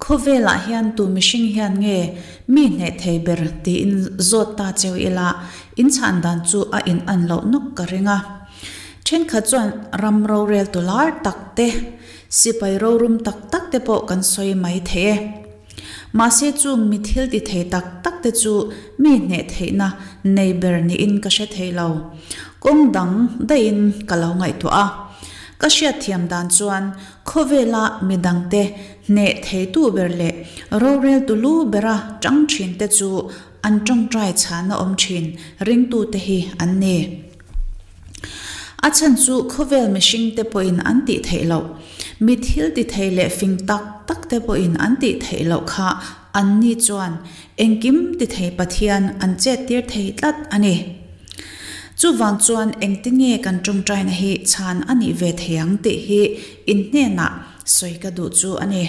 Khawvelah hian tu mihring hian nge mi hneh thei ber tiin zawt ta cheu ila, in chhan dan chu a in an loh nawk ka ring a. Thenkhat chuan ram rorel tu lar tak te, sipai rorum tak tak te pawh kan sawi mai thei e. Mahse chung mi thil ti thei tak tak te chu mi hneh theihna nei ber niin ka hre thei lo. Kawng dang daihin ka lo ngaihtuah a. Ka hriatthiam dan chuan Khawvela mi dangte hneh theitu ber leh roreltu lu bera tang thinte chu an tawngtai chhana awm thin ringtute hi an ni. A chhan chu khawvel mihringte pawhin an tih theih loh, mi thil ti thei leh fing tak takte pawhin an tih theih loh kha anni chuan engkim ti thei Pathian an chettir thei tlat a ni. Chuvang chuan engtinge kan tawngtaina hi chhan a nih ve thei ang tih hi in hnenah sawi ka duh chu a ni.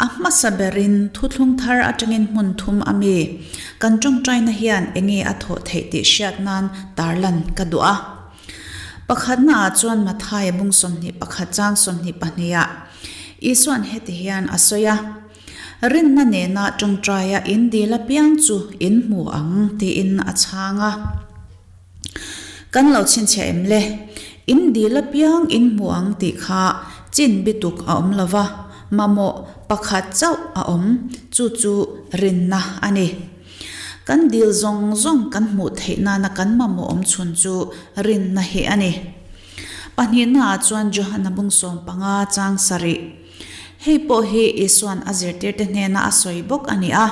A hmasa berin thuthlung thar atangin hmun thum a mi kan tawngtaina hian enge a thawh theih tih hriat nan tarlan ka duh a. Pakhatna ah chuan Mathaia bung 21 chang 22 ah Isuan heti hian a sawi a, Rinna nena tawngtaia in dil apiang chu in hmu ang tiin a chhang a. Kan lo chhinchhiah em le? In dil apiang in hmu ang tih kha chin bituk a awm lo va, mamawh pakhat chauh a awm, chu chu rinna a ni. Kan dil zawng zawng kan hmuh theih nana kan mamawh awm chhun chu rinna hi a ni. Pahnihnaah chuan Johana bung 15 chang sarih. Hei pawh hi Isua'n a zirtirte hnena a sawi bawk a ni a.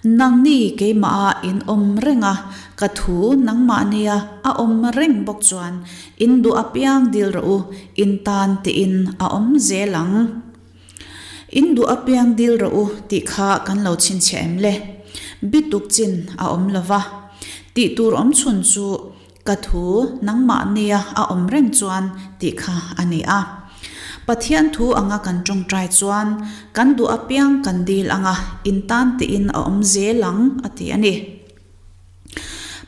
Nangni keimah ah in awm reng a, ka thu nangmah nia a awm reng bawk chuan in duh apiang dil rawh u, in tan tiin a awm zel ang. In duh apiang dil rawh u tih kha kan lo chhinchhiah em le? Bituk chin a awm lo va, tih tur awm chhun chu Ka thu nangmah nia a awm reng chuan tih kha a ni a. Pathian thu anga kan tawngtai chuan kan duh apiang kan dil anga intan tiin a awm zel ang a ti a ni.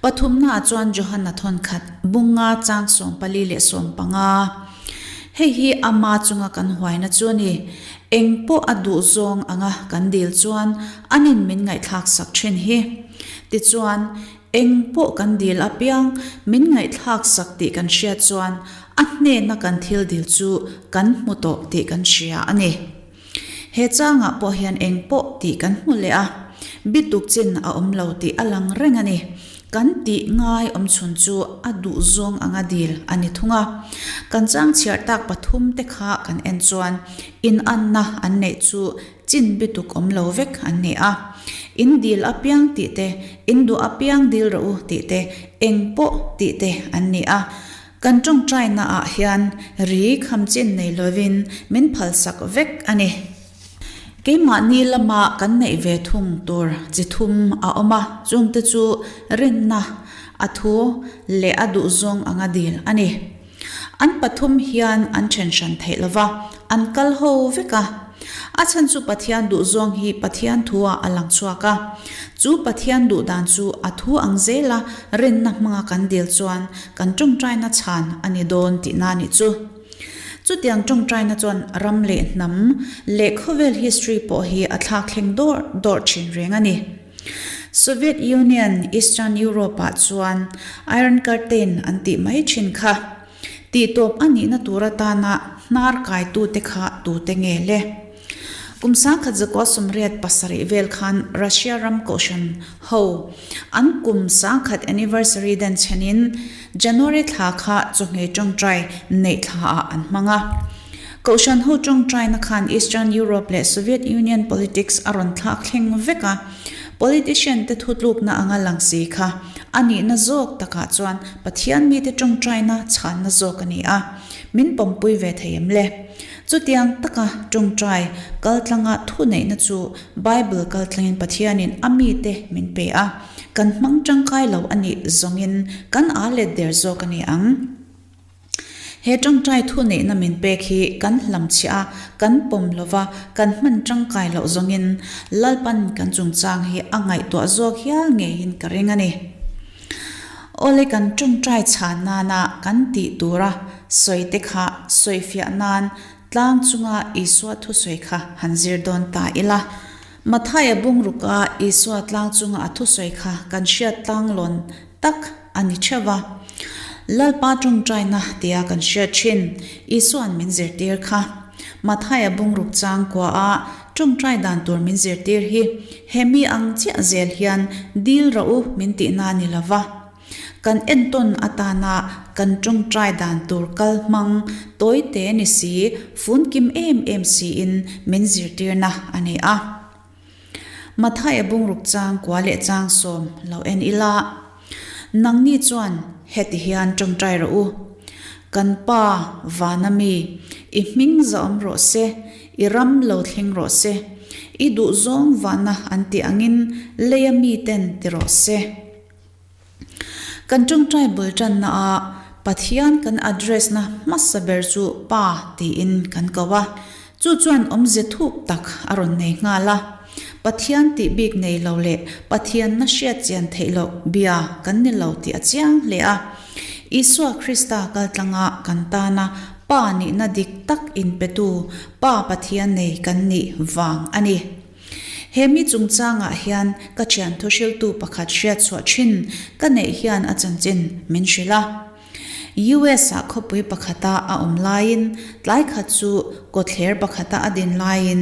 Pathumnaah chuan Johana thawnkhat bunga chang 14 leh 15. Hei hi ama chunga kan huaina chu a ni. Eng pawh a duh zawng anga kan dil chuan anin min ngaihthlak sak thin hi. Tichuan, Eng pawh kan dil apiang min ngaihthlak sak tih kan hriat chuan a hnena kan thil dil chu kan hmu tawh tih kan hria a ni. He changah pawh hian eng pawh tih kan hmu leh a, bituk chin a awm lo tih a lang reng a ni. Kan tih ngai awm chhun chu a duh zawng anga dil a ni thung a. Kan chang chhiar tak pathum te kha kan en chuan inanna an neih chu Chin bituk awm lo vek an ni a. In dil apiang tih te, in duh apiang dil rawh u tih te, eng pawh tih te an ni a. Kan tawngtaina ah hian ri kham chin nei lovin min phalsak vek a ni. Keimahni lama kan neih ve thung tur chi thum a awm a, chungte chu rinna, a thu leh a duhzawng anga dil a ni. An pathum hian an then hran theih lova, an kal ho vek a. A chhan chu Pathian duhzawng hi Pathian thu ah a lang chhuak a. Chu Pathian duh dan chu a thu ang zela rinna hmanga kan dil chuan kan tawngtaina chhan a ni dawn tihna a nih chu. Chutiang tawngtaina chuan ram leh hnam leh khawvel history pawh hi a thlak thleng dawrh dawrh thin reng a ni. Soviet Union, Eastern Europe ah chuan Iron Curtain an tih mai thin kha. Tihtawp a nihna tur atana hnar kaitute kha tute nge le? Kum 1987 vel khan Russia ram kohhran ho an kum 1000 anniversary den chhenin January thla kha chawhmeh tawngtai neih thla ah an hmang a. Kohhran ho tawngtaina khan Eastern Europe leh Soviet Union politics a rawn thlak thleng vek a, politician te thutlukna anga lang si kha a nihna zawk takah chuan Pathian mite tawngtaina chhanna zawk a ni a, min pawmpui ve thei em le? Chutiang taka tawngtai kaltlanga thuneihna chu Bible kaltlangin Pathianin a mite min pe a, kan hmang tangkai lo a nih zawngin kan aa let der zawk a ni ang. He tawngtai thuneihna min pek hi kan hlamchhiah a, kan pawm lo va, kan hman tangkai loh zawngin Lalpan kan chungchang hi a ngaihtuah zawk hial ngeiin ka ring a ni. Awle kan tawngtai chhan nana kan tih tura sawi te kha sawifiah nan. Tlang chunga Isua thusawi kha han zir dawn ta ila. Mathaia bungruka Isua tlang chunga a thusawi kha kan hriat tlanglawn tak a ni theuh va. Lalpa tawngtaina tia kan hriat thin Isua'n min zirtir kha. Mathaia bungruk chang kuaah tawngtai dan tur min zirtir hi he mi ang chiah zel hian dil rawh u min tihna ni lo va. Kan entawn atana kan tawngtai dan tur kal hmang tawite ni si, funkim em em siin min zirtirna a ni a. Mathaia bungruk chang kua leh chang sawm lo en ila, Nangni chuan heti hian tawngtai rawh u, Kan Pa, vana mi, i hming zahawm rawh se, i ram lo thleng rawh se, i duhzawng vana an tih angin leia miten ti rawh se. Kan tawngtai bul tanna ah Pathian kan address na hmasa ber chu Pa tiin kan ko a, chu chuan awmze thuk tak a rawn nei nghal a. Pathian tih bik nei lo leh Pathianna hriat chian theih loh bia kan ni lo tih a chiang hle a. Isua Krista kaltlanga kan tana Pa nihna dik tak inpetu Pa Pathian nei kan nih vang a ni. He mi chungchangah hian ka thian thuhriltu pakhat hriatchhuah thin ka neih hian a chanchin min hrilh a. US-ah khawpui pakhata a awm laiin tlai khat chu kawthler pakhata a din laiin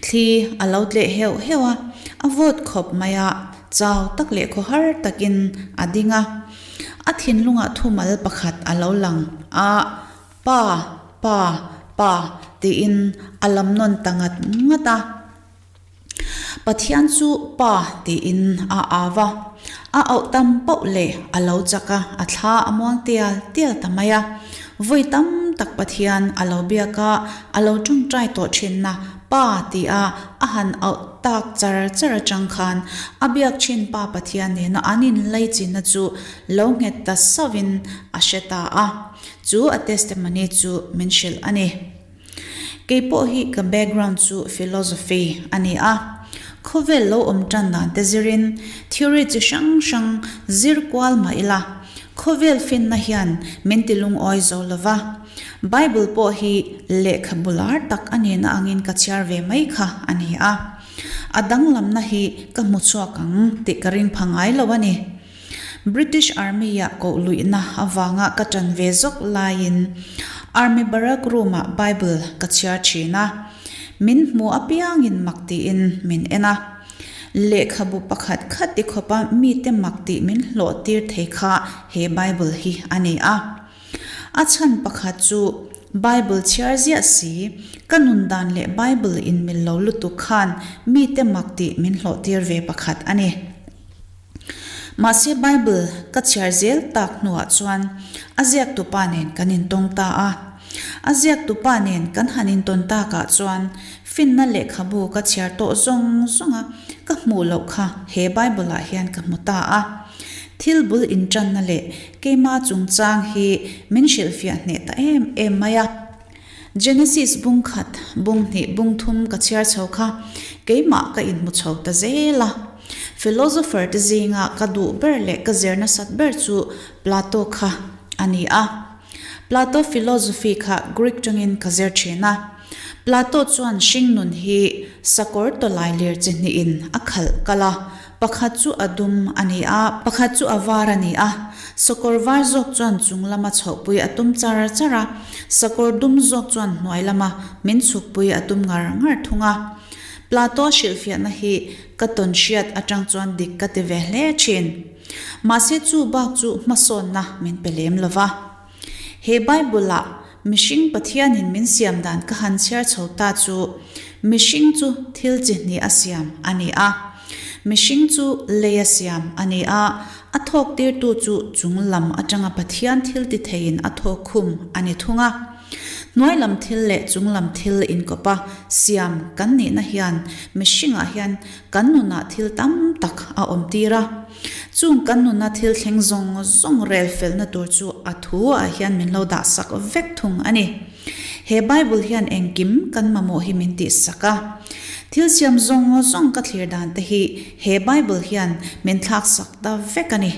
thli a lo tleh heuh heuh a, a vawt khawp mai a, chau tak leh khawhar takin a ding a. A thinlungah thumal pakhat a lo lang a, Pa, pa, pa tiin a lam nawn ta ngat ngat a. Pathian chu pa tiin a au a, a auh tam pauh leh a lo chak a, a thla a muang tial tial ta mai a. Vawi tam tak Pathian a lo biak a, a lo tawngtai tawh thinna pa tia a han auh tak char char atang khan a biak thin pa Pathian nena an inlaichinna chu lo nghet ta sauhin a hre ta a. Chu a testimony chu min hrilh a ni. Kei pawh hi ka background chu philosophy a ni a, khawvel lo awm tan dan te zirin theory chi hrang hrang zir kual mah ila, khawvel finna hian min ti lungawi zo lo va. Bible pawh hi lehkhabu lar tak a nihna angin ka chhiar ve mai kha a ni a. A danglamna hi ka hmu chhuak ang tih ka ring pha ngai lo a ni. British Army-ah koh luihna avanga ka ṭan ve zawk laiin Army Barrack Room-ah Bible ka chhiar ṭhin a. Min hmu apiangin mak tiin min en a. Lehkhabu pakhat khat ti khawpa mite mak tih min hlawh tir thei kha he Bible hi a ni a. A chhan pakhat chu Bible chhiar ziah si, ka nun dan leh Bible inmil lo lutuk khan mite mak tih min hlawh tir ve pakhat a ni. Mahse Bible ka chhiar zel tak hnuah chuan a ziaktupa nen kan intawng ta a. A ziaktupa nen kan han intawn takah chuan finna lehkhabu ka chhiar tawh zawng zawng a, ka hmuh loh kha he Bible-ah hian ka hmu ta a. Thil bul intanna leh keima chungchang hi min hrilhfiah hneh ta em em mai a. Genesis bung khat, bung hnih, bung thum ka chhiar chho kha keimah ka inhmu chho ta zel a. Philosopher te zinga ka duh ber leh ka zir nasat ber chu Plato kha a ni a. Plato philosophy kha Greek tangin ka zir thin a. Plato chuan hringnun hi sakawr tawlai lir chi hnihin a khalh kal a, Pakhat chu a dum a ni a, pakhat chu a var a ni a. Sakawr var zawk chuan chung lama chhohpui a tum char char a, sakawr dum zawk chuan hnuai lama min chhukpui a tum ngar ngar thung a. Plato hrilhfiahna hi ka tawn hriat atang chuan dik ka ti ve hle thin. Mahse chu bak chu hmasawnna min pe lem lo va. He Bible-ah mihring Pathianin min siam dan ka han chhiar chho ta chu mihring chu thil chi hnih a siam a ni a. Mihring chu lei a siam a ni a, a thawk tirtu chu chung lam atanga Pathian thil ti theiin a thawk khum a ni thung a. Hnuai lam thil leh chung lam thil inkawpa siam kan nihna hian mihringah hian kan nunah thil tam tak a awm tir a. Chung kan nuna thil thleng zawng zawng rel felna tur chu a thu ah hian min lo dah sak vek thung a ni. He Bible hian engkim kan mamawh hi min tih sak a. Thil siam zawng zawng ka thlir dan te hi he Bible hian min thlak sak ta vek a ni.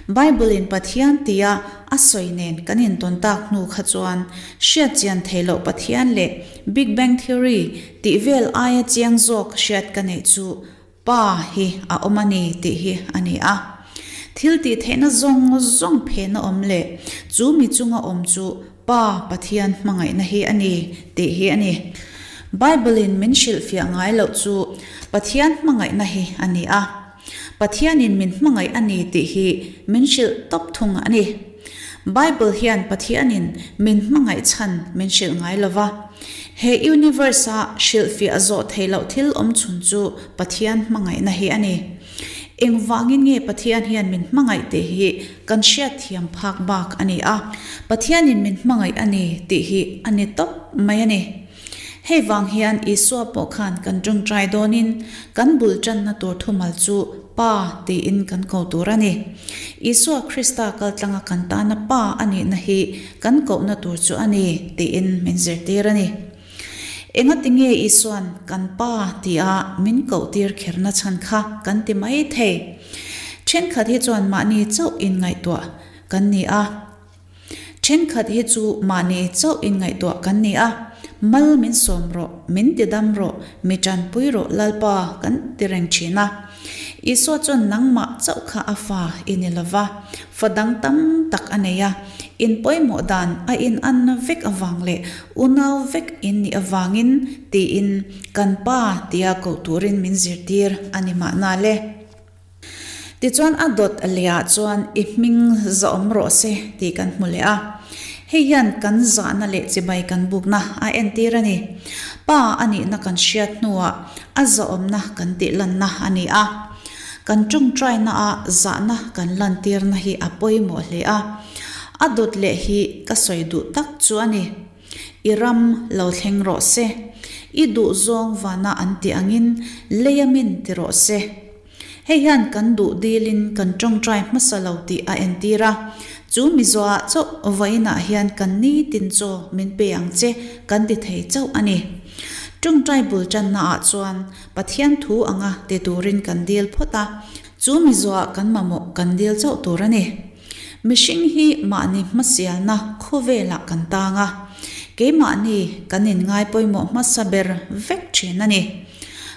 Bible-in Pathian tia a sawi nen kan intawn tak hnu kha chuan hriat chian theih loh Pathian leh Big Bang Theory tih vel aia chiang zawk hriat ka neih chu Pa hi a awm a ni tih hi a ni a. Thil tih theihna zawng zawng phehna awm leh chu mi chunga awm chu Pa Pathian hmangaihna hi a ni tih hi a ni. Bible-in min hrilhfiah ngai loh chu Pathian hmangaihna hi a ni a. Pathianin min hmangaih a ni tih hi min hrilh tawp thung a ni. Bible hian Pathianin min hmangaih chhan min hrilh ngai lo va. He universe-a hrilhfiah zawh theih loh thil awm chhun chu Pathian hmangaihna hi a ni. Engvangin nge Pathian hian min hmangaih tih hi kan hriatthiam phak bak a ni a. Pathianin min hmangaih a ni tih hi a ni tawp mai a ni. Hei vang hian Isua pawh khan kan tawngtai dawnin kan bul tanna tur thumal chu Pa tiin kan ko tur a ni. Isua Krista kaltlanga kan tana Pa a nihna hi kan kohna tur chu a ni tiin min zirtir a ni. Engati nge Isua'n kan Pa tia min kohtir kherna chhan kha kan ti mai thei? Thenkhat hi chuan mahni chauh inngaihtuah kan ni a. Thenkhat hi chu mahni chauh inngaihtuah kan ni a, mal min sawm rawh, min ti dam rawh, mi tanpui rawh Lalpa kan ti reng thin a. Isua chuan nangmah chauh kha a fa i ni lo va, fa dang tam tak a nei a, in pawimawh dan a inanna vek avang leh unau vek in nih avangin tiin kan Pa tia koh turin min zirtir a ni mahna le. Tichuan a dawt lehah chuan i hming zawm rawh se tih kan hmu leh a. Hei hian kan zahna leh chibai kan bukna a entir a ni. Pa a nihna kan hriat hnuah a zawmna kan tih lanna a ni a. Kan tawngtainaah zahna kan lantirna hi a pawimawh hle a. A dawt leh hi ka sawi duh tak chu a ni. I ram lo thleng rawh se. I duhzawng vana an tih angin leia min ti rawh se. Hei hian kan duh dilin kan tawngtai hmasa lo tih a entir a, chu Mizoah chauh vawiinah hian kan nitin chaw min pe ang che kan ti thei chauh a ni. Tawngtai bul tannaah chuan Pathian thu anga ti turin kan dil phawt a, chu Mizoah kan mamawh kan dil chauh tur a ni. Mihring hi mahni hmasialna khawvelah kan tang a, keimahni kan inngai pawimawh hmasa ber vek thin a ni.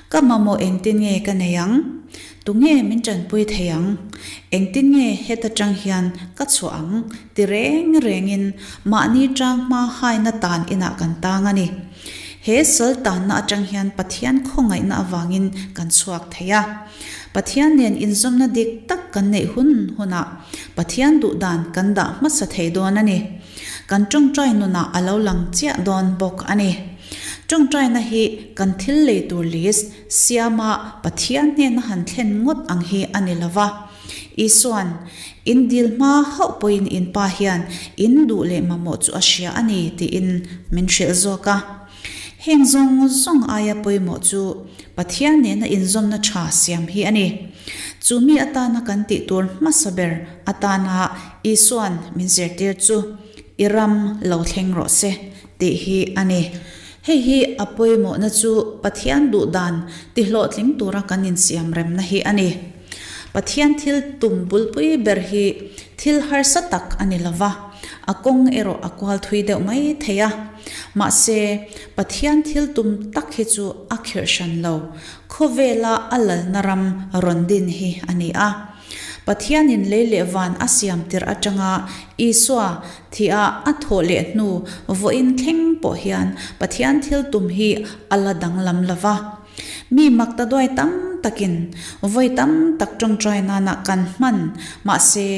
Ka mamawh engtin nge ka nei ang? Tunge min tanpui thei ang? Engtin nge heta tang hian ka chhuah ang? ti reng rengin mahni tang hma haina tan inah kan tang a ni. He sal tanna atang hian Pathian khawngaihna avangin kan chhuak thei a. Pathian nen inzawmna dik tak kan neih hun hunah Pathian duhdan kan dah hmasa thei dawn a ni. Kan tawngtai nunah a lo lang chiah dawn bawk a ni. Tawngtaina hi kan thil lei tur list siama Pathian hnena han thlen ngawt ang hi a ni lo va. Isua'n, In dil hma hauh pawhin in Pa hian in duh leh mamawh chu a hria a ni, tiin min hrilh zawk a. Heng zawng zawng aia pawimawh chu Pathian nena inzawmna tha siam hi a ni. Chu mi atana kan tih tur hmasa ber atana Isua'n min zirtir chu, I ram lo thleng rawh se, tih hi a ni. Hei hi a pawimawhna chu Pathian duh dan tihlawhtling tura kan insiam remna hi a ni. Pathian thil tum bulpui ber hi thil harsa tak a ni lo va, a kawng erawh a kual thui deuh mai thei a. Mahse, Pathian thil tum tak hi chu a khirh hran lo, khawvela a lalna ram rawn din hi a ni a. Pathianin lei leh van a siam tirh atanga Isua thihah a thawh leh hnu vawiin thleng pawh hian Pathian thil tum hi a la danglam lo va. Mi mak ta duai tam takin vawi tam tak tawngtai nana kan hman mahse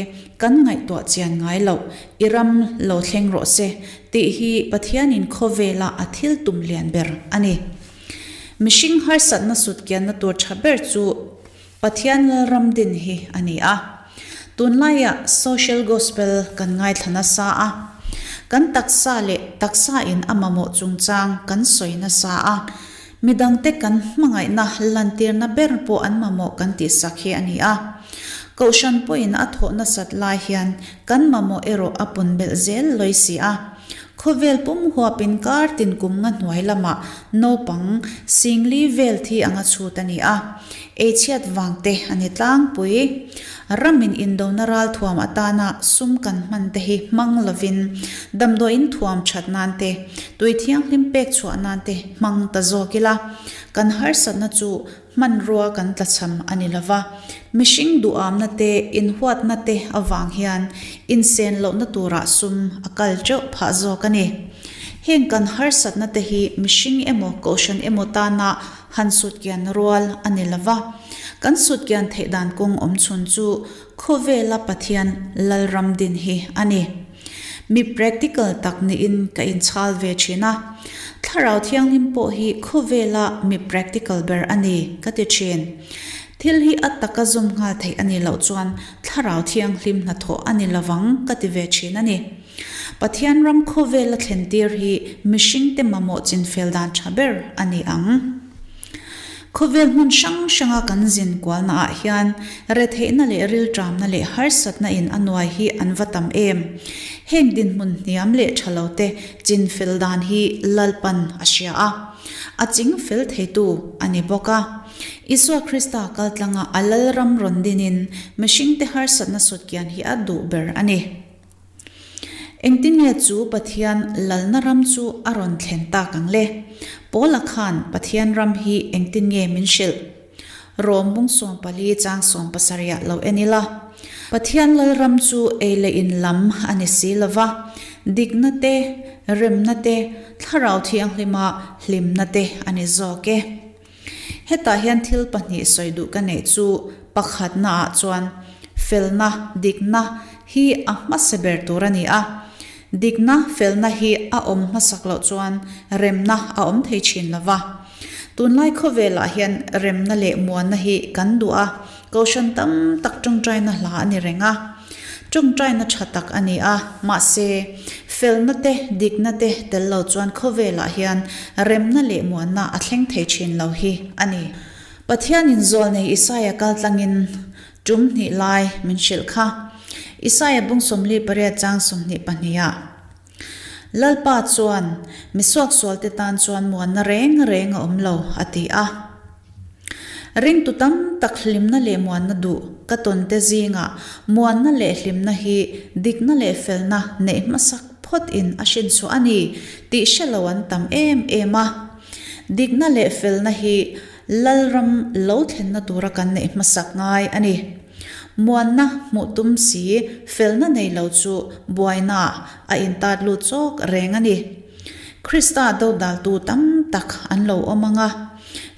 kan ngaihtuah chian ngai loh i ram lo thleng rawh se tih hi Pathianin khawvela a thil tum lian ber a ni. Mihring harsatna sutkianna tur tha ber chu Pathian Lalram din hi a ni a. Tunlaiah Social Gospel kan ngaithla nasa a. Kan taksa leh taksa in a mamawh chungchang kan sawi nasa a. Midangte kan hmangaihna lantirna ber pawh an mamawh kan tihsak hi a ni a. Kohhran pawhin a thawh nasat lai hian kan mamawh erawh a pun belh zel lawi si a. Khawvel pum huapin kar tin kum nga hnuai lamah naupang singli vel thi anga chhut a ni a, eichhiat vang te a ni tlangpui. Ramin indona ralthuam atana sum kan hman te hi hmang lovin damdawiin thuam that nan te, tui thianghlim pek chhuah nan te hmang ta zawk ila, kan harsatna chu Hmanrua kan tlachham a ni lova, mihring duhamna te, inhuatna te avang hian insen lohna turah sum a kal teuh phah zawk a ni. Heng kan harsatna te hi mihring emaw kohhran emaw tana han sutkian rual a ni lova, kan sutkian theih dan kawng awm chhun chu khawvela Pathian Lalram din hi a ni. Mi practical tak niin ka inchhal ve thin a, Thlarau Thianghlim pawh hi khawvela mi practical ber a ni ka ti thin. Thil hi a taka zawm nghal theih a nih loh chuan Thlarau Thianghlim hnathawh a ni lovang ka ti ve thin a ni. Pathian ram khawvela thlentir hi mihringte mamawh chinfel dan tha ber a ni ang. Khawvel hmun hrang hranga kan zin kualna ah hian retheihna leh rilṭamna leh harsatna in a nuai hi an va tam em? Heng dinhmun hniam leh ṭha lo te chin fel dan hi Lalpan a hria a, a ching fel theitu a ni bawk a. Isua Krista kaltlanga a Lalram rawn dinin mihringte harsatna sutkian hi a duh ber a ni. Engtin nge chu Pathian lalna ram chu a rawn thlen tak ang le? Paula khan Pathian ram hi engtin nge min hrilh? Rom bung 14 chang 70 ah lo en ila. Pathian lalram chu ei leh in lam a ni si lo va, dikna te, remna te, Thlarau Thianghlima hlimna te a ni zawk e. Hetah hian thil pahnih sawi duh ka neih chu pakhatnaah chuan felna, dikna, hi a hmasa ber tur a ni a. Dikna, felna hi a awm hmasak loh chuan remna a awm thei thin lo va. Tunlai khawvelah hian remna leh muanna hi kan duh a, Kohhran tam tak tawngtaina hla a ni reng a. Tawngtaina tha tak a ni a, mahse, felna te, dikna te tel lo chuan khawvelah hian remna leh muanna a thleng thei thin lo hi a ni. Pathianin zawlnei Isaia kaltlangin tum hnih lai min hrilh kha. Isaia bung 48 chang 22 ah, Lalpa chuan, Mi suaksualte tan chuan muanna reng reng a awm lo, a ti a. Ringtu tam tak hlimna leh muanna duh ka tawnte zingah muanna leh hlimna hi dikna leh felna neih hmasak phawt in a hrinchhuah a ni tih hre lo an tam em em a. Dikna leh felna hi Lalram lo thlenna tura kan neih hmasak ngai a ni. Muanna hmuh tum si felna nei lo chu buainaah a intat lut chawk reng a ni. Krista dodaltu tam tak an lo awm ang a.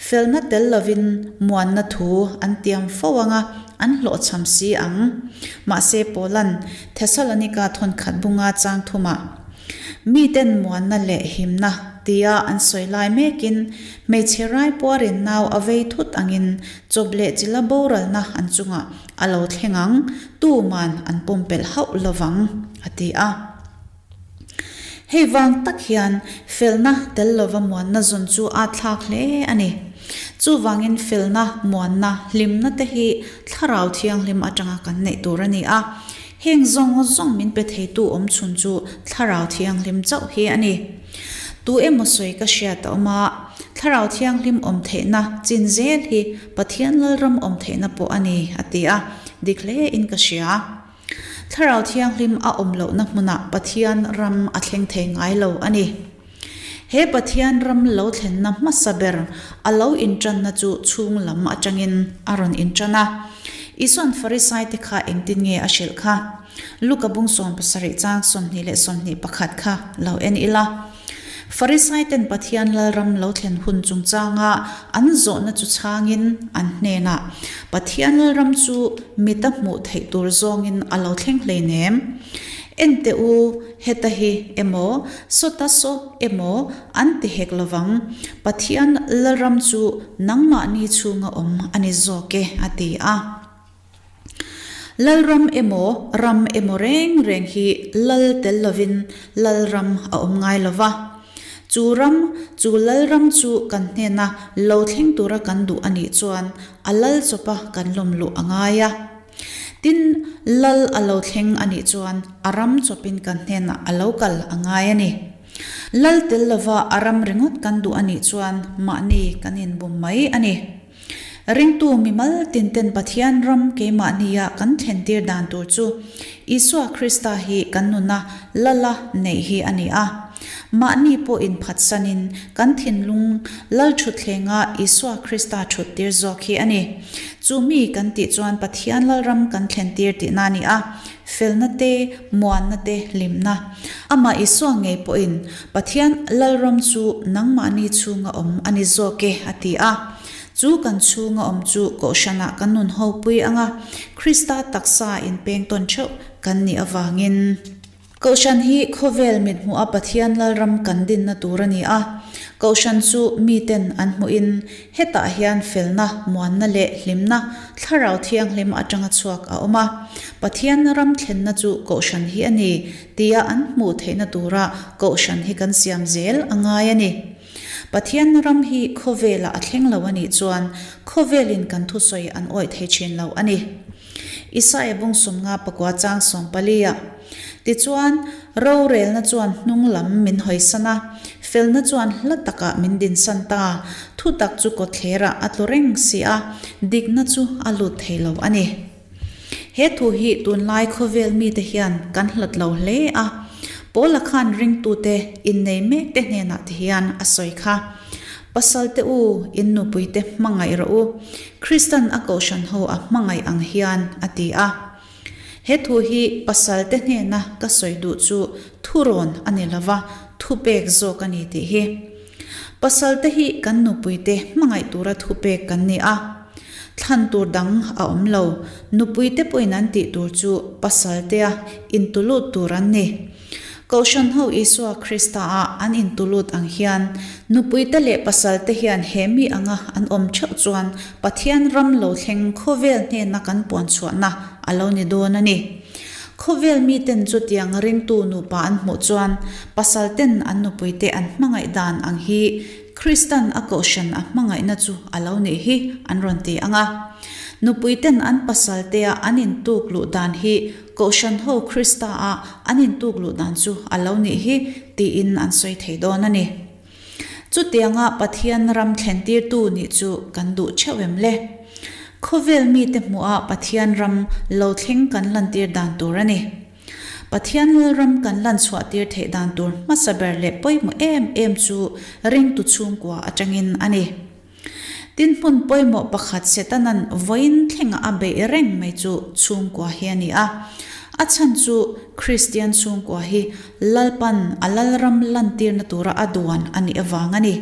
Felna tel lovin muanna thu an tiam fo ang a, an hlawhchham si ang. Mahse Paula'n Thesalonika thawnkhat bunga chang thumah, Miten muanna leh himna tia an sawi lai mekin hmeichhe raipuarin nau a vei thut angin chawp leh chila boralna an chungah a lo thleng ang, tuman an pumpelh hauh lovang, a ti a. Hei vang tak hian felna tel lova muanna zawn chu a thlak hle a ni. Chuvangin felna, muanna, hlimna te hi Thlarau Thianghlim atanga kan neih tur a ni a. Heng zawng zawng min pe theitu awm chhun chu Thlarau Thianghlim chauh hi a ni. Tu emaw sawi ka hriat a awm a, Thlarau Thianghlim awm theihna chin zel hi Pathian Lalram awm theihna pawh a ni, a ti a, dik hle in ka hria. Thlarau Thianghlim a awm lohna hmunah Pathian ram a thleng thei ngai lo a ni. He Pathian ram lo thlenna hmasa ber a lo inṭanna chu chhung lam aṭangin a rawn inṭan a. Isua'n Farisaite kha engtin nge a hrilh kha? Luka bung 70 chang 20 21 kha lo en ila. Farisaiten Pathian Lalram lo thlen hun chungchanga an zawhna chu chhangin an hnenah, Pathian Lalram chu mita hmuh theih tur zawngin a lo thleng hleinem. Ente u, heta hi emaw, sawta saw emaw an ti hek lovang. Pathian Lalram chu nangmahni chhunga awm a ni zawk e, a ti a. Lalram emaw ram emaw reng reng hi lal tel lovin lalram a awm ngai lo va. Chu ram, chu lalram chu kan hnena lo thleng tura kan duh a nih chuan a lal chawpa kan lawm luh a ngai a. Tin, lal a lo thleng a nih chuan a ram chawpin kan hnenah a lo kal a ngai a ni. Lal tel lova a ram ringawt kan duh a nih chuan mahni kan inbum mai a ni. Ringtu mimal tinten Pathian ram keimahnia kan thlentir dan tur chu Isua Krista hi kan nuna lala neih hi a ni a. Mahni pawh inphatsanin kan thinlung lal thutthlenga Isua Krista thuttir zawk hi a ni. Chu mi kan tih chuan Pathian lalram kan thlentir tihna a ni a, felna te, muanna te, hlimna. Amah Isua ngei pawhin Pathian lalram chu nangmahni chhunga awm a ni zawk e a ti a. Chu kan chhunga awm chu Kohhranah kan nun hopui anga Krista taksa inpeng tawn theuh kan nih avangin. Kohhran hi khawvel mithmuha Pathian lalram kan dinna tur a ni a. Kohhran chu miten an hmuhin hetah hian felna, muanna leh hlimna Thlarau Thianghlim atanga chhuak a awm a. Pathian ram thlenna chu Kohhran hi a ni tia an hmuh theihna tura Kohhran hi kan siam zel a ngai a ni. Pathian ram hi khawvelah a thleng lo a nih chuan khawvelin kan thusawi an awih thei thin lo a ni. Isaia bung sumnga pakua chang sawmpalia. Tichuan, rorelna chuan hnung lam min hawisan a, felna chuan hla takah min dinsan ta, thutak chu kawtthlerah a tlu reng si a, dikna chu a lut thei lo a ni. He thu hi tunlai khawvel mite hian kan hlat lo hle a, Paula khan ringtute innei mekte hnenah ti hian a sawi kha, Pasalte u, in nupuite hmangaih rawh u, Kristan a kohhran ho a hmangaih ang hian, a ti a. He thu hi pasalte hnena ka sawi duh chu thurawn a ni lova, thupek zawk a ni tih hi. Pasalte hi kan nupuite hmangaih tura thupek kan ni a. Thlan tur dang a awm lo. Nupuite pawhin an tih tur chu pasaltea intulut tur an ni. Kohhran ho Isua Krista-a an intulut ang hian nupuite leh pasalte hian he mi anga an awm theuh chuan Pathian ram lo thleng khawvel hnena kan puan chhuahna a lo ni dawn a ni. Khawvel miten chutiang ringtu nupa an hmuh chuan pasalten an nupuite an hmangaih dan ang hi Kristan a kohhran a hmangaihna chu a lo nih hi an rawn ti ang a. Nupuiten an pasaltea an intuk luh dan hi kohhran ho Krista a an intuk luh dan chu a lo nih hi tiin an sawi thei dawn a ni. Chutianga Pathian ram thlentirtu nih chu kan duh theuh em le? Khawvel mite hmuha Pathian ram lo thleng kan lantir dan tur a ni. Pathian Lalram kan lan chhuahtir theih dan tur hmasa ber leh pawimawh em em chu ringtu chhungkua atangin a ni. Tin hmun pawimawh pakhat Setanan vawiin thlengah a beih reng mai chu chhungkua hi a ni a. A chhan chu Kristian chhungkua hi Lalpan a Lalram lantirna tura a duan a nih avang a ni.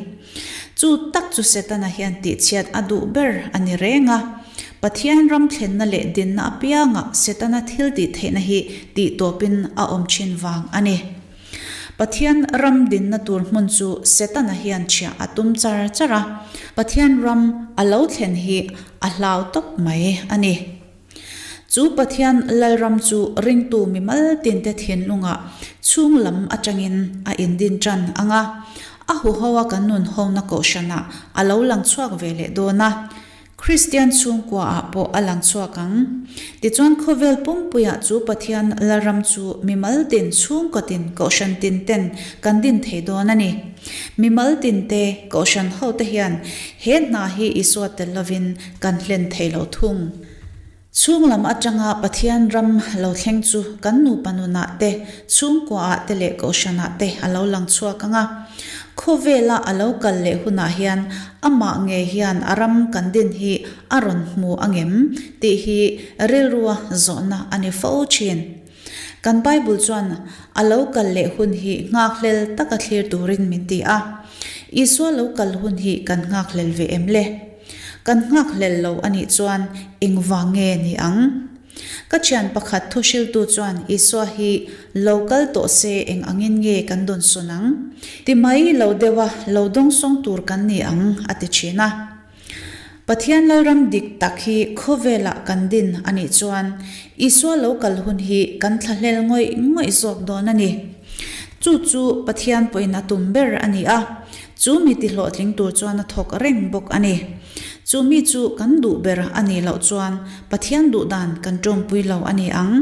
Chu tak chu Setana hian tihchhiat a duh ber a ni reng a. Pathian ram thlenna leh dinna apiangah Setana thil tih theihna hi tih tawpin a awm thin vang a ni. Pathian ram dinna tur hmun chu Setana hian chhiah a tum char char a, Pathian ram a lo thlen hi a hlau tawp mai a ni. Chu Pathian Lalram chu ringtu mimal tinte thinlungah chhung lam atangin a indin tan ang a, a huhoa kan nun hona kohhranah a lo lang chhuak ve leh dawn a, Kristian chhungkuaah pawh a lang chhuak ang. Tichuan khawvel pumpuiah chu Pathian Lalram chu mimal tin, chhungkaw tin, kohhran tin ten kan din thei dawn a ni. Mimal tinte, kohhran hote hian he hna hi Isua tel lovin kan hlen thei lo thung. Chhung lam atanga Pathian ram lo thleng chu kan nupa nunah te, chhungkuaah te leh kohhranah te a lo lang chhuak ang a. Khawvela a lo kal leh hunah hian amah ngei hian a ram kan din hi a rawn hmu angem tih hi rilrua zawhna a ni fo thin. Kan Bible chuan a lo kal leh hun hi nghakhlel taka thlir turin min ti a. Isua lo kal hun hi kan nghakhlel ve em le? Kan nghakhlel lo a nih chuan engvang nge ni ang? Ka thian pakhat thuhriltu chuan Isua hi lo kal tawh se eng angin nge kan dawnsawn ang? Ti mai lo deuha lo dawngsawng tur kan ni ang a ti thin a. Pathian Lalram dik tak hi khawvelah kan din a nih chuan Isua lo kal hun hi kan thlahlel ngawih ngawih zawk dawn a ni. Chu chu Pathian pawhin a tum ber a ni a, chu mi tihlawhtling tur chuan a thawk reng bawk a ni. Chu mi chu kan duh ber a nih loh chuan Pathian duh dan kan tawmpui lo a ni ang.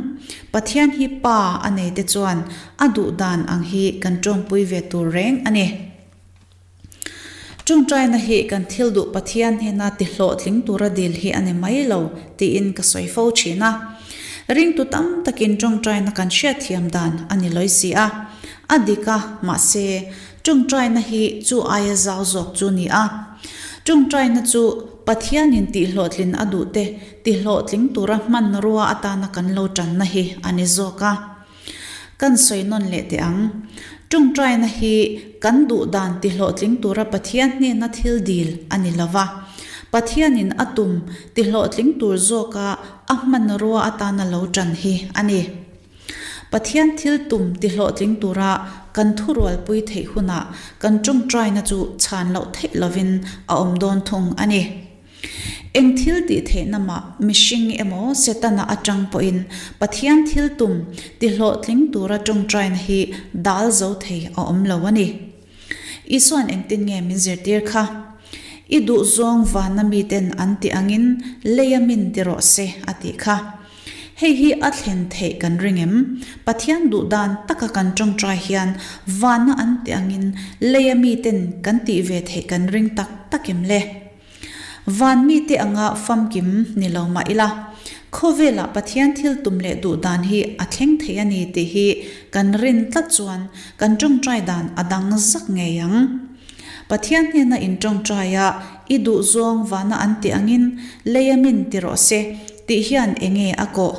Pathian hi Pa a nei te chuan a duh dan ang hi kan tawmpui ve tur reng a ni. Tawngtaina hi kan thil duh Pathian hnena ti hlawhtling tura dil hi a ni mai lo tiin ka sawi fo thin a. Ringtu tam takin tawngtaina kan hriatthiam dan a ni lawi si a. A dik a, mahse, tawngtaina hi chu aia zau zawk chu ni a. Tawngtaina chu Pathianin tihhlawhtlin a duhte tihlawhtling tura hmanrua atana kan lo tanna hi a ni zawk a. Kan sawi nawn leh teh ang. Tawngtaina hi kan duh dan tihlawhtling tura Pathian hnena thil dil a ni lo va. Pathianin a tum tihlawhtling tur zawka a hmanrua atana lo tan hi a ni. Pathian thil tum tihlawhtling tura kan thurualpui theih hunah kan tawngtaina chu chhan loh theih lovin a awm dawn thung a ni. Eng thil tih theihna mah mihring emaw Setana atang pawhin Pathian thil tum tihlawhtling tura tawngtaina hi dal zo thei a awm lo a ni. Isuan engtin nge min zirtir kha? I duhzawng vana miten an tih angin leia min ti rawh se a tih kha. Hei hi a thlen theih kan ring em? Pathian duh dan taka kan tawngtai hian vana an tih angin leia miten kan tih ve theih kan ring tak tak em le? Van mite anga famkim ni lo mah ila, khawvelah Pathian thil tum leh duh dan hi a thleng thei a ni tih hi kan rin tlat chuan kan tawngtai dan a dang zak ngei ang. Pathian hnena in tawngtai a, i duh zawng vana an tih angin leia min ti rawh se tih hian enge a kawh?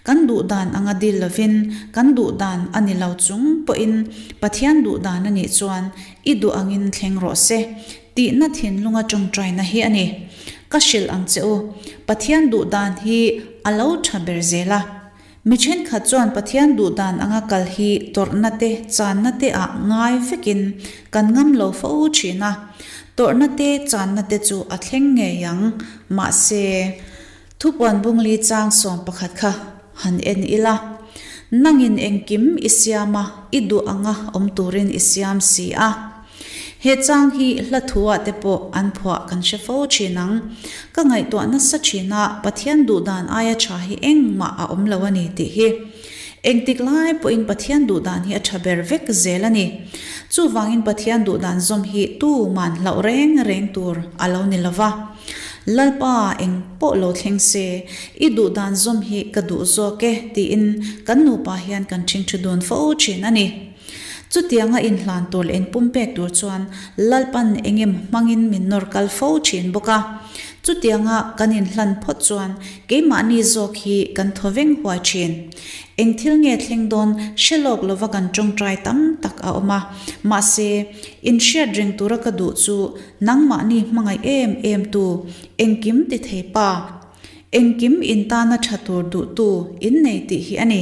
Kan duh dan anga dil lovin kan duh dan a ni lo chung pawhin Pathian duh dan a nih chuan i duh angin thleng rawh se Tihna thinlunga tawngtaina hi a ni. Ka hrilh ang che u, Pathian duh dan hi a lo tha ber zel a. Mi thenkhat chuan Pathian duh dan anga kal hi tawrhna te, channa te ah ngai vekin kan ngam lo fo thin a. Tawrhna te, channa te chu a thleng ngei ang. Mahse. Thupuan bungli chang 11 kha han en ila, Nangin engkim i siam a, i duh anga awm turin i siam si a. He chang hi hla thuah te pawh an phuah kan hre fo thin ang. Ka ngaihtuah nasa thin a, Pathian duhdan aia tha hi engmah a awm lo a ni tih hi. Engtik lai pawhin Pathian duhdan hi a tha ber vek zel a ni. Chuvangin Pathian duhdan zawm hi tuman hlauh reng reng tur a lo ni lova. Lalpa, eng pawh lo thleng se, i duh dan zawm hi ka duh zawk e, tiin kan nupa hian kan ṭhingṭhi dun fo ṭhin a ni. Chutianga inhlan tur leh inpumpek tur chuan Lalpan eng emaw hmangin min nawr kal fo ṭhin bawk a. Chutianga kan inhlan phawt chuan keimahni zawk hi kan thaw veng huai ṭhin. Eng thil nge thleng dawn hre lawk lova kan ṭawngṭai tam tak a awm a. Mahse, inhriat reng tura ka duh chu Nangmahni hmangaih em em tu, engkim ti thei pa, engkim in tana tha tur duhtu in nei tih hi a ni.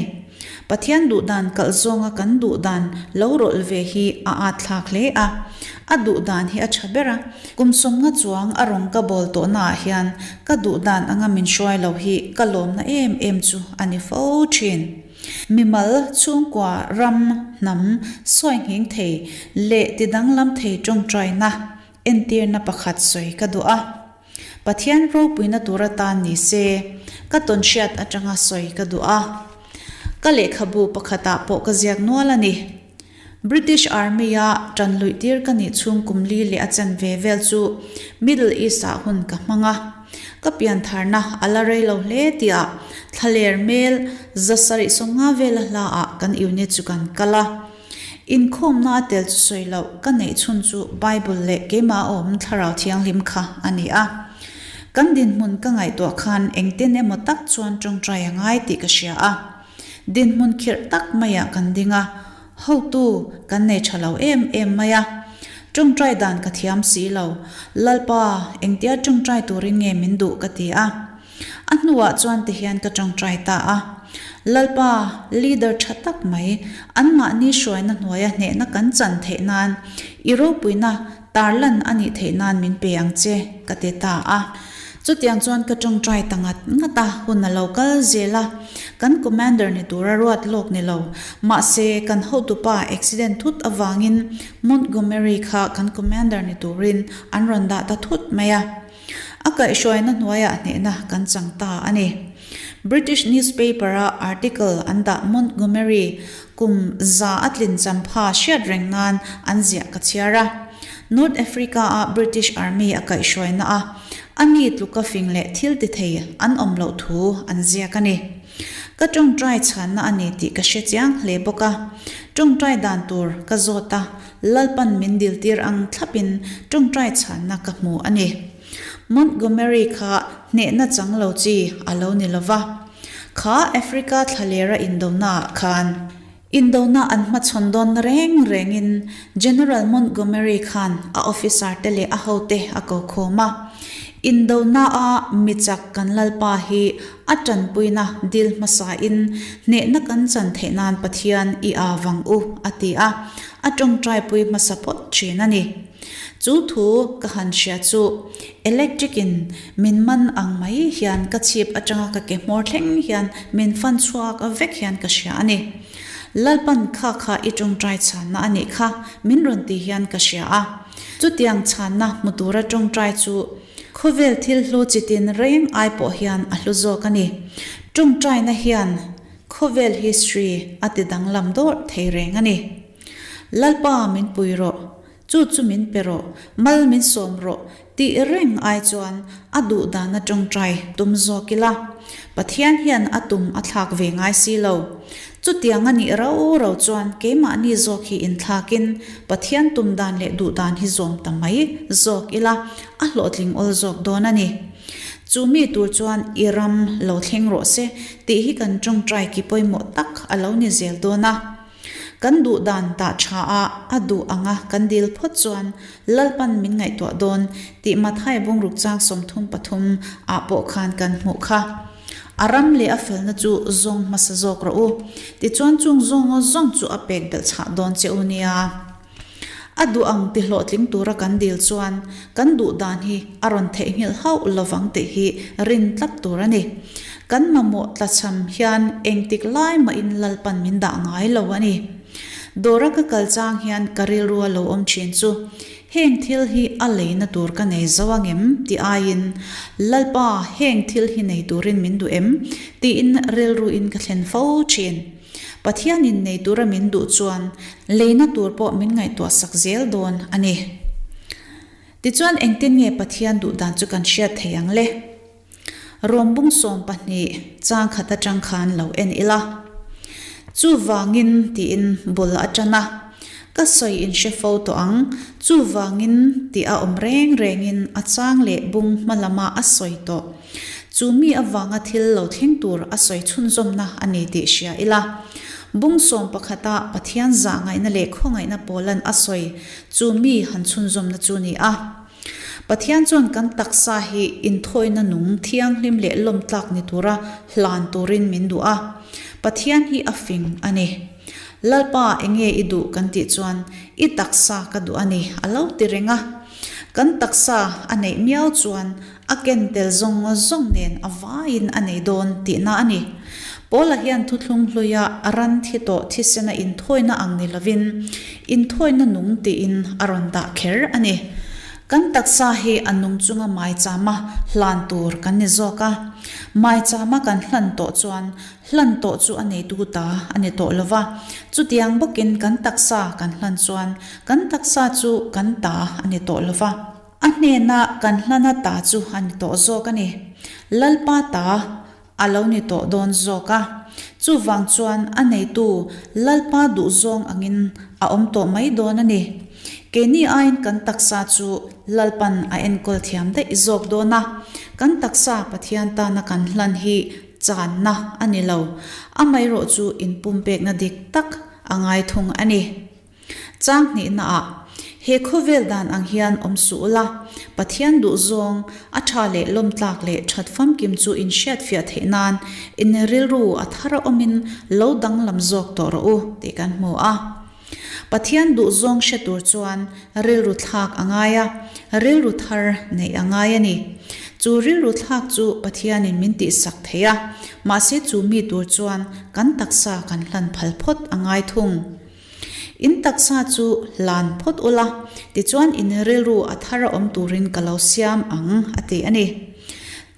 Pathian duhdan kalh zawnga kan duhdan lo rawlh ve hi a at thlak hle a. A duhdan hi a tha ber a, kum sawmnga chuang a rawng ka bawl tawhnaah hian ka duhdan anga min hruai lo hi ka lawmna em em chu a ni fo thin. Mimal, chhungkua, ram, hnam, sawi nghing thei leh ti danglam thei tawngtaina entirna pakhat sawi ka duh a. Pathian ropuina tur atan ni se, ka tawnhriat atanga sawi ka duh a. Ka lehkhabu pakhatah pawh ka ziak nual a ni. British Army-a tan luihtir ka nih chhung kum li leh a chen ve vel chu Middle East-ah hun ka hmang a. Ka piantharna a la rei lo hle tihah thlaler mel 750 vela hlaah kan unit chu kan kal a. Inkhawmna a tel chu sawi loh ka neih chhun chu Bible leh keimah a awm thlarau thianghlim kha a ni a. Kan dinhmun ka ngaihtuah khan engtin emaw tak chuan tawngtai a ngai tih ka hria a. Dinhmun khirh tak maiah kan ding a, hotu kan nei tha lo em em mai a. Tawngtai dan ka thiam si lo, Lalpa, engtia tawngtai turin nge min duh ka ti a. A hnuah chuan tihian ka tawngtai ta a, Lalpa, leader tha tak mai, anmahni hruaina hnuaia hnehna kan chan theih nan, i ropuina tarlan a nih theih nan min pe ang che, ka ti ta a. Chutiang chuan ka ṭawngṭai ta ngat ngat a, hun a lo kal zel a, kan commander ni tura ruat lawk ni lo. Mahse, kan hotupa accident thut avangin Montgomery kha kan commander ni turin an rawn dah ta thut mai a. A kaihhruaina hnuaiah hnehna kan chang ta a ni. British newspaper-a article an dah Montgomery kum za a tlin champha hriat reng nan an ziah ka chhiar a. North Africa-a British Army a kaihhruaina a, a ni tluka fing leh thil ti thei an awm loh thu an ziak a ni. Ka tawngtai chhanna a ni tih ka hre chiang hle bawk a. Tawngtai dan tur ka zawt a, Lalpan min diltir ang thlapin tawngtai chhanna ka hmu a ni. Montgomery kha hnehna chang lo chi a lo ni lo va. Kha Africa thlalera indonaah khan indona an hmachhawn dawnna reng rengin General Montgomery khan a officer te leh a hote a ko khawm a. Indonaa mi chak kan Lalpa hi a tanpuina dil hmasain hnehna kan chan theih nan Pathian i aa vang u a ti a, a tawngtaipui hmasa phawt thin a ni. Chu thu ka han hria chu electric in min man ang mai hian ka chhip atanga ka ke hmawr thleng hian min fan chhuak vek hian ka hria a ni. Lalpan kha kha i tawngtai chhanna a nih kha min rawn ti hian ka hria a. Chutiang chhanna hmu tura tawngtai chu khawvel thil hlu chitin reng ai pawh hian a hlu zawk a ni. Tawngtaina hian khawvel history a ti danglam dawrh thei reng a ni. Lalpa min pui rawh, chu chu min pe rawh, mal min sawm rawh tih reng ai chuan a duh dana tawngtai tum zawk ila. Pathian hian a tum a thlak ve ngai si lo. Chutiang a nih rau rau chuan keimahni zawk hi inthlakin Pathian tum dan leh duh dan hi zawm ta mai zawk ila a hlawhtling awl zawk dawn a ni. Chu mi tur chuan i ram lo thleng rawh se tih hi kan tawngtai ki pawimawh tak a lo ni zel dawn a. Kan duh dan tah tha a, a duh anga kan dil phawt chuan Lalpan min ngaihtuah dawn tih Mathai bungruk chang 33 ah pawh khan kan hmuh kha. A ram leh a felna chu zawng hmasa zawk rawh u. Tichuan chung zawng aw zawng chu a pek belh chhah dawn che u nia. A duh ang ti hlawhtling tura kan dil chuan kan duh dan hi a rawn theihnghilh hauh lovang tih hi rin tlat tur a ni. Kan mamawh tlachham hian engtik lai mahin Lalpan min dah ngai lo a ni. Dawra ka kal chang hian ka rilru a lo awm thin chu heng thil hi a leina tur ka nei zo angem tih aiin Lalpa heng thil hi nei turin min duh em tiin rilruin ka thlen fo thin. Pathianin nei tura min duh chuan leina tur pawh min ngaihtuah sak zel dawn a ni. Tichuan engtin nge Pathian duh dan chu kan hriat thei ang le? Rawng bung 12 chang khat atang khan lo en ila. Chuvangin tiin bul a tan a, ka sawi in hre fo tawh ang, chuvangin tih a awm reng rengin a chang leh bung hma lama a sawi tawh. Chu mi avanga thil lo thleng tur a sawi chhunzawmna a ni tih hria ila. Bung sawm pakhata Pathian zah ngaihna leh khawngaihna pawlan a sawi chu mi han chhunzawmna chu ni a. Pathian chuan kan taksa hi inthawina nung thianghlim leh lawmtlak ni tura hlan turin min duh a. Pathian hi a fing a ni. Lalpa enge i duh kan tih chuan i taksa ka duh a ni a lo ti reng a. Kan taksa a neih miau chuan A ken tel zawng zawng nen a vaiin a nei dawn tihna a ni. Paula hian thuthlung hluia ran thi tawh thisena inthawina ang ni lovin, inthawina nung tiin a rawn dah kher a ni. Kan taksa hi a nung chunga maichama hlan tur kan ni zawk a. Maichama kan hlan tawh chuan hlan tawh chu a neitu ta a ni tawh lova. Chutiang bawkin kan taksa kan hlan chuan kan taksa chu kan ta a ni tawh lova. A hnena kan hlana ta chu a ni tawh zawk a ni. Lalpa ta a lo ni tawh dawn zawk a. Chuvang chuan a neitu Lalpa duhzawng angin a awm tawh mai dawn a ni. Keini aiin kan taksa chu Lalpan a enkawl thiam daih zawk dawn a. Kan taksa Pathian tana kan hlan hi channa a ni lo. Amaherawh chu inpumpekna dik tak a ngai thung a ni. Chang hnihnaah, He khawvel dan ang hian awm suh ula, Pathian duhzawng, a tha leh lawmtlak leh that famkim chu in hriatfiah theih nan in rilru a thar a awmin lo danglam zawk tawh rawh u tih kan hmu a. Pathian duhzawng hre tur chuan rilru thlak a ngai a, rilru thar neih a ngai a ni. Chu rilru thlak chu Pathianin min tihsak thei a, mahse chu mi tur chuan kan taksa kan hlan phal phawt a ngai thung. In taksa chu hlan phawt ula, tichuan in rilru a thar a awm turin ka lo siam ang, a ti a ni.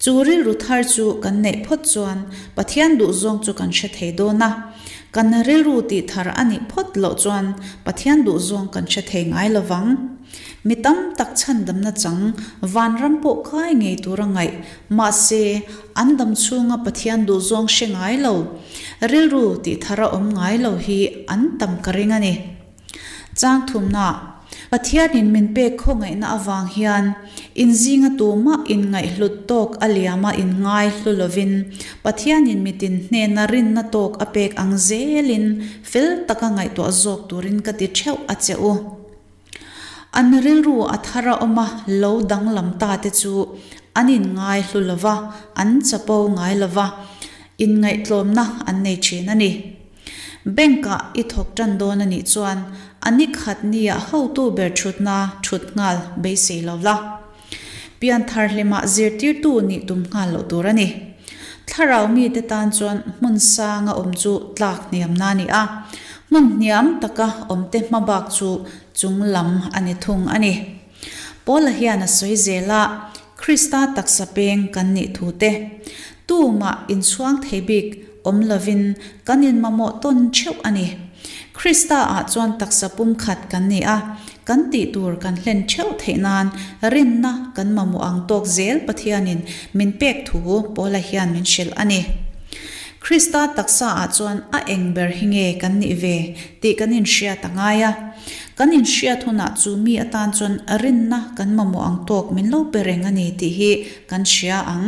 Chu rilru thar chu kan neih phawt chuan Pathian duhzawng chu kan hre thei dawn a. Kan rilru tih thar a nih phawt loh chuan Pathian duhzawng kan hre thei ngai lo vang. Mi tam tak chhandamna chang vanram pawh kai ngei tura ngaih, mahse an dam chhunga Pathian duhzawng hre ngai lo, rilru tih thar a awm ngai lo hi an tam ka ring a ni. Chang thumna, Pathianin min pek khawngaihna avang hian inzinga tumah inngaihhlut tawk a liama inngai hlu lovin Pathianin mitin hnena rinna tawk a pek ang zelin fel taka ngaihtuah zawk turin ka ti theuh a che u. An rilru a thar a awm a, lo danglam ta te chu an inngai hlu lova, an chapo ngai lova, inngaihtlawmna an nei thin a ni. Bank-ah i thawk tan dawn a nih chuan a ni khat nia hotu ber thutna thut nghal beisei lo la. Pianthar hlimah zirtirtu nih tum nghal loh tur a ni. Thlarau mite tan chuan hmun sanga awm chu tlak hniamna a ni a, hmun hniam taka awmte hmabak chu chung lam a ni thung a ni. Paula hian a sawi zel a, Krista taksa peng kan nih thu te, tumah inchhuang thei bik awm lovin kan inmamawh tawn theuh a ni. Krista ah chuan taksa pumkhat kan ni a, kan tih tur kan hlen theuh theih nan rinna kan mamawh ang tawk zel Pathianin min pek thu Paula hian min hrilh a ni. Krista taksa ah chuan a eng ber hi nge kan nih ve tih kan inhriat a ngai a. Kan inhriat hunah chu mi atan chuan rinna kan mamawh ang tawk min lo pe reng a ni tih hi kan hria ang.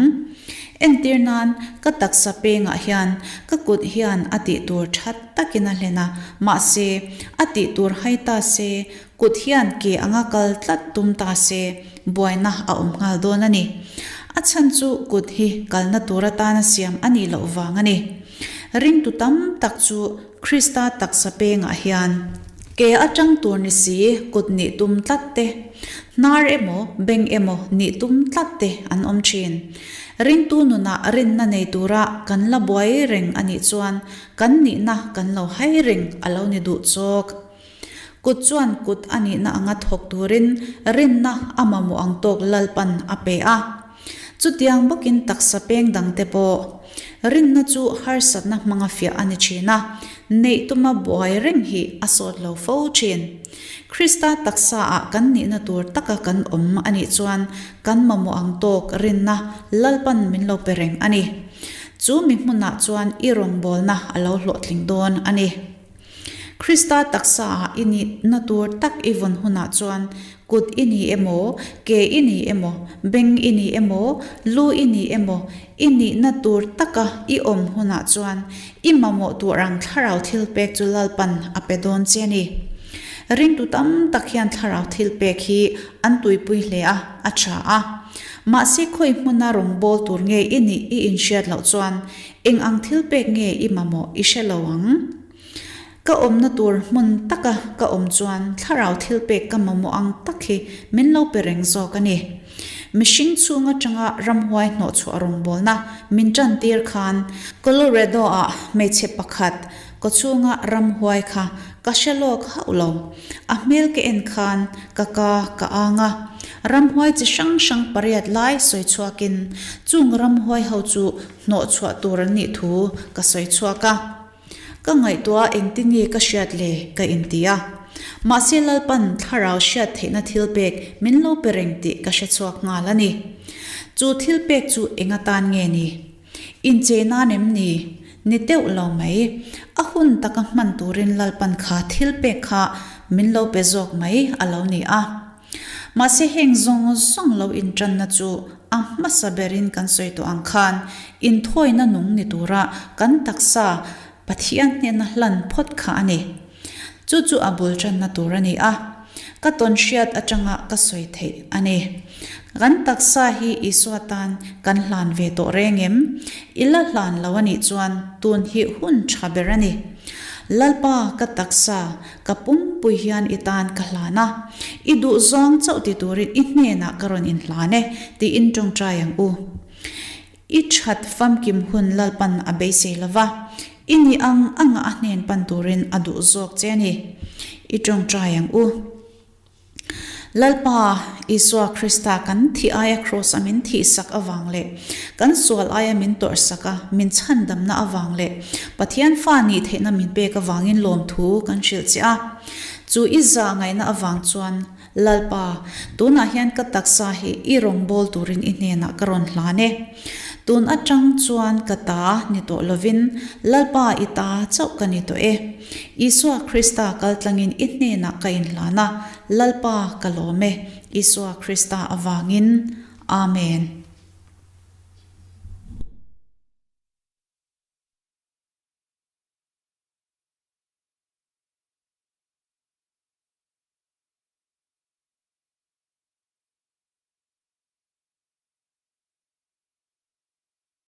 Entir nan, ka taksa pengah hian ka kut hian a tih tur that takin a hlen a, mahse, a tih tur hai ta se, kut hian ke anga kal tlat tum ta se, buaina a awm nghal dawn a ni. A chhan chu kut hi kalna tur atana siam a nih loh vang a ni. Ringtu tam tak chu Krista taksa pengah hian ke atang tur ni si kut nih tum tlat te, hnar emaw beng emaw nih tum tlat te an awm thin. Ringtu nunah rinna nei tura kan la buai reng a nih chuan kan nihna kan lo hai reng a lo ni duh chawk. Kut chuan kut a nihna anga thawk turin rinna a mamawh ang tawk Lalpan a pe a. Chutiang bawkin taksa peng dangte pawh rinna chu harsatna hmanga fiah a ni thin a, neih tuma buai reng hi a sawt lo fo thin. Krista taksaah kan nihna tur taka kan awm a nih chuan kan mamawh ang tawk rinna Lalpan min lo pe reng a ni. Chu mi hmunah chuan i rawngbawlna a lo hlawhtling dawn a ni. Krista taksaah i nihna tur tak i vawn hunah chuan kut i ni emaw, ke i ni emaw, beng i ni emaw, lu i ni emaw, i nihna tur taka i awm hunah chuan i mamawh tur ang thlarau thilpek chu Lalpan a pe dawn che a ni. Ringtu tam tak hian thlarau thilpek hi an tuipui hle a, a tha a. Mahse khawi hmuna rawngbâwl tur nge i nih i inhriat loh chuan Eng ang thil pek nge i mamawh i hre lo ang? Ka awmna tur hmun taka ka awm chuan thlarau thil pek ka mamawh ang tak hi min lo pe reng zawk a ni. Mihring chhung atanga ramhuai hnawhchhuah rawngbawlna min tan tir khan Colorado-ah hmeichhe pakhat kawchhunga ramhuai kha ka hre lawk hauh lo. A hmel ka en khan ka ka ka ang a. Ramhuai chi hrang hrang pariat lai sawi chhuakin chung ramhuai ho chu hnawhchhuah tur an nih thu ka sawi chhuak a. Ka ngaihtuah engtin nge ka hriat le ka inti a. Mahse Lalpan thlarau hriat theihna thil pek min lo pe reng tih ka hre chhuak nghal a ni. Chu thil pek chu eng atan nge ni? Inchei nan em ni? Ni teuh lo mai. A hun taka hman turin Lalpan kha thil pek kha min lo pe zawk mai a lo ni a. Mahse heng zawng zawng lo intanna chu a hmasa berin kan sawi tawh ang khan inthawina nung ni tura kan taksa Pathian hnena hlan phawt kha a ni. Chu chu a bul tanna tur a ni a, ka tawn hriat atanga ka sawi theih a ni. Kan taksa hi Isua tan kan hlan ve tawh reng em? I la hlan lo a nih chuan tun hi hun tha ber a ni. Lalpa, ka taksa, ka pumpui hian i tan ka hlan a, i duhzawng chauh ti turin i hnenah ka rawn inhlan e, tiin tawngtai ang u. I that famkim hun Lalpan a beisei lo va, i nih ang anga a hnen pan turin a duh zawk che a ni. I tawngtai ang u. Lalpa Isua Krista kan thih aia Kraws a min thihsak avang leh kan sual aia min tawrhsak a min chhandamna avang leh Pathian fa nih theihna min pek avangin lawmthu kan hrilh che a. Chu i zah ngaihna avang chuan Lalpa, tunah hian ka taksa hi i rawngbâwl turin i hnenah ka rawn hlan e. Tun atang chuan ka ta ni tawh lovin Lalpa i ta chauh ka ni tawh e. Isua Krista kaltlangin i hnenah ka inhlan a, Lalpa ka lawm e, Isua Krista avangin. Amen.